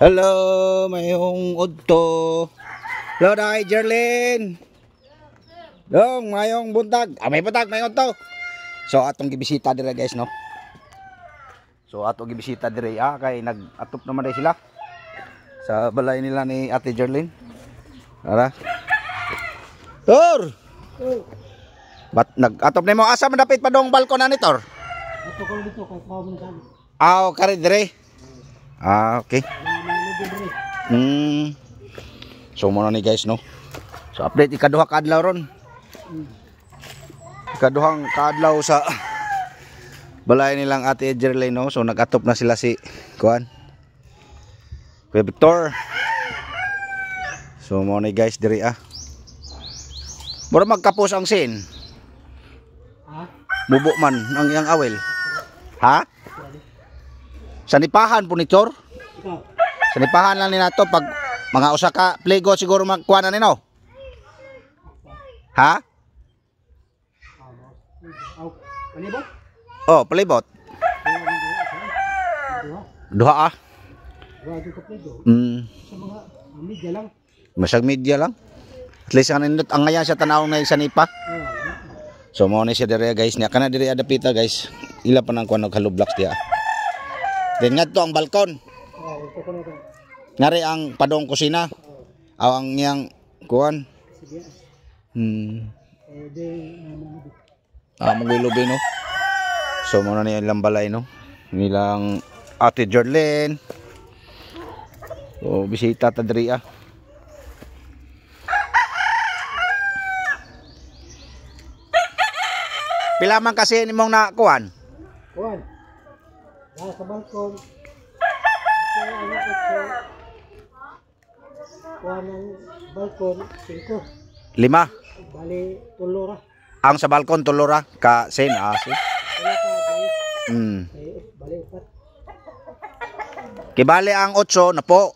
Hello, mayong udto. Hello, Day Jerlyn. Dong, mayong buntag. Ah, may buntag, may udto. So atong gibisita dire, guys, no. So atong gibisita dire kay nag-atop naman dai sila sa balay nila ni Ate Jerlyn. Tara. Tor. Bat nag-atop nimo, asa man dapit pa dong balkon ani, Tor? Ato ko dito kay kaon kan. Ah, kari dire. Ah, okay. So mao na ni, guys, no. So update ikaduha ka adlaw ron. Ikaduhang kaadlaw sa balay nilang Ate Jerlyn, no. So nag-atop na sila si kuan, Kuya Victor. So mao ni, guys, diri ah. Mura magkapos ang sin. Ha? Mubo man ang iyang awil. Ha? Sa nipahan po ni Tor. Ikaw. Sa nipahan lang ni nato pag mga usa ka pligo siguro magkuha na nino. Ha? Aw, palibot? Oh, palibot. Duha. Duha ah. Duha jud ka pligo. Sa mga media lang. Masag media lang. At least ang nindot ang ngayon sa tanaw na sa nipa. Oh. So mao ni siya dire, guys, niya kana dire adapita, guys. Ila pa nang kuan og hollow blocks diya. Then ngadto ang balkon. Oh, ito ko na to. Ngari ang padong kusina. Aw, ang iyang kuan. Sige. Eh di mga Ah, magulobi, no. So mao na niya ilang balay, no. Nilang Ate Jorlene. So bisita ta diri ah. Pila man kasi nimong nakuan? Kuan. Na sa balkon. Ito ano ko sa kuan ang balkon, 5. Lima. Bali tulo ra. Ang sa balkon tulo ra ka sen ah si. Wala ka guys. Eh, bali upat. Kibali ang 8 na po.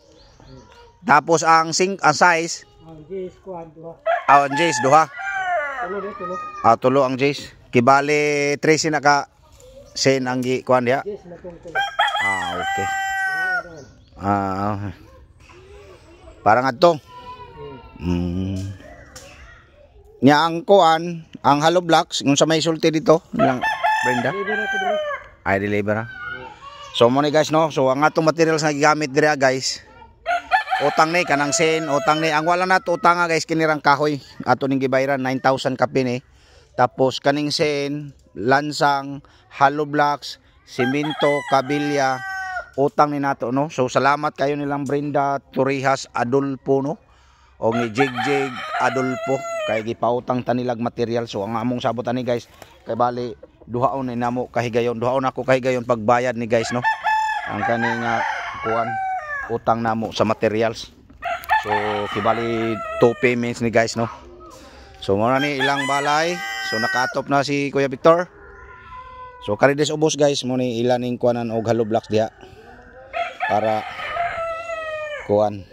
Tapos ang sing ang size Ang J's kuan duha. Ah, ang J's duha. Tulo de tulo. Ah, tulo ang J's. Kibali 13 na ka sen ang gi kuan diha. J's na tong tulo. Ah, okay. Duha ra. Ah. Para nga to. Nya ang kuan, ang hollow blocks kung sa may sulti dito nilang Brenda. Deliver na to dire. Ay, deliver ha. So mo ni, guys, no. So ang atong materials na gigamit dire, guys. Utang ni kanang sen, utang ni ang wala nato utang nga, guys, kinirang kahoy. Ato ning gibayran 9,000 kapin eh. Tapos kaning sen, lansang, hollow blocks, simento, kabilya, utang ni nato, no. So salamat kayo nilang Brenda Torijas Adolfo, no. O ni Jigjig Adolfo kay gipautang ta nilag material. So ang among sabot ani, guys, kay bali duhaon ni namo kahigayon, duhaon ako kahigayon pagbayad ni, guys, no. Ang kani nga kuan utang namo sa materials. So kibali two payments ni, guys, no. So mao na ni ilang balay. So nakaatop na si Kuya Victor. So karides ubos, guys, mo ni ilan ning kuanan og hollow blocks diha para kuan.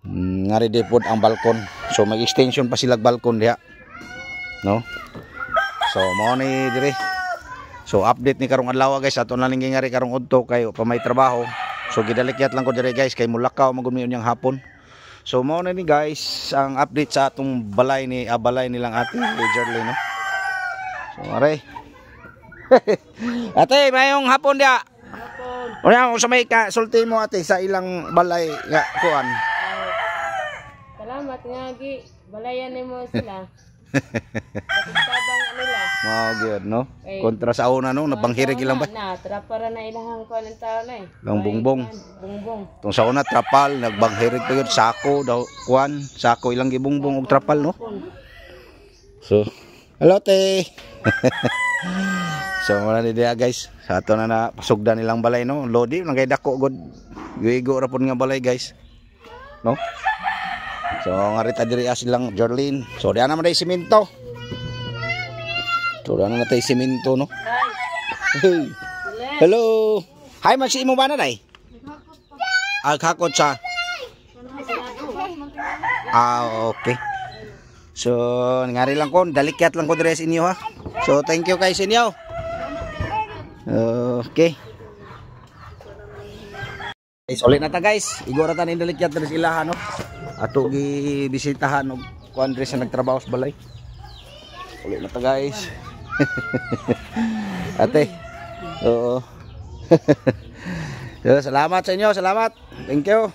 Ngari di pod ang balkon. So mag extension pa sila balkon diha. No? So mao ni dire. So update ni karong adlaw, guys, ato na ning ngari karong udto kay pa may trabaho. So gidalikyat lang ko dire, guys, kay mulakaw man gud mi unyang hapon. So mao na ni, guys, ang update sa atong balay ni balay nilang Ate Jerlyn, no. So aray. Ate, mayong hapon dia. Hapon. Unya unsa may ka sulti mo, ate, sa ilang balay nga kuan? Salamat nga gi balayan nimo sila. Patigtabang nila. Mao gyud, no. Ay. Kontra sa una, no, nabanghirig ilang ba? Na, trapara na ilahang kuan ng tao na eh. Lang bungbong. Bungbong. Tung sa una trapal, nagbanghirig pa yun, sako daw kuan, sako ilang gibungbong og trapal, no. So, hello, te. So wala ni diya, guys. Sa ato na na pasugdan nilang balay, no. Lodi nang kay dako god. Giigo ra pud nga balay, guys. No? So nga rita diri silang Jorlene. So diya naman day simento. So diya na natay simento, no. Hey. Hello. Hi man si imo ba na day? Ah, hakot sa. Ah, okay. So, ngari lang ko, dalikyat lang ko dire sa inyo ha. So, thank you kay sa inyo. Okay. Guys, ulit na ta, guys. Igora ta ning dalikyat diri sa ilaha, no. Ato gi bisitahan og kuan diri sa nagtrabaho sa balay. Ulit na ta, guys. Ate. Oo. So, salamat sa inyo, salamat. Thank you.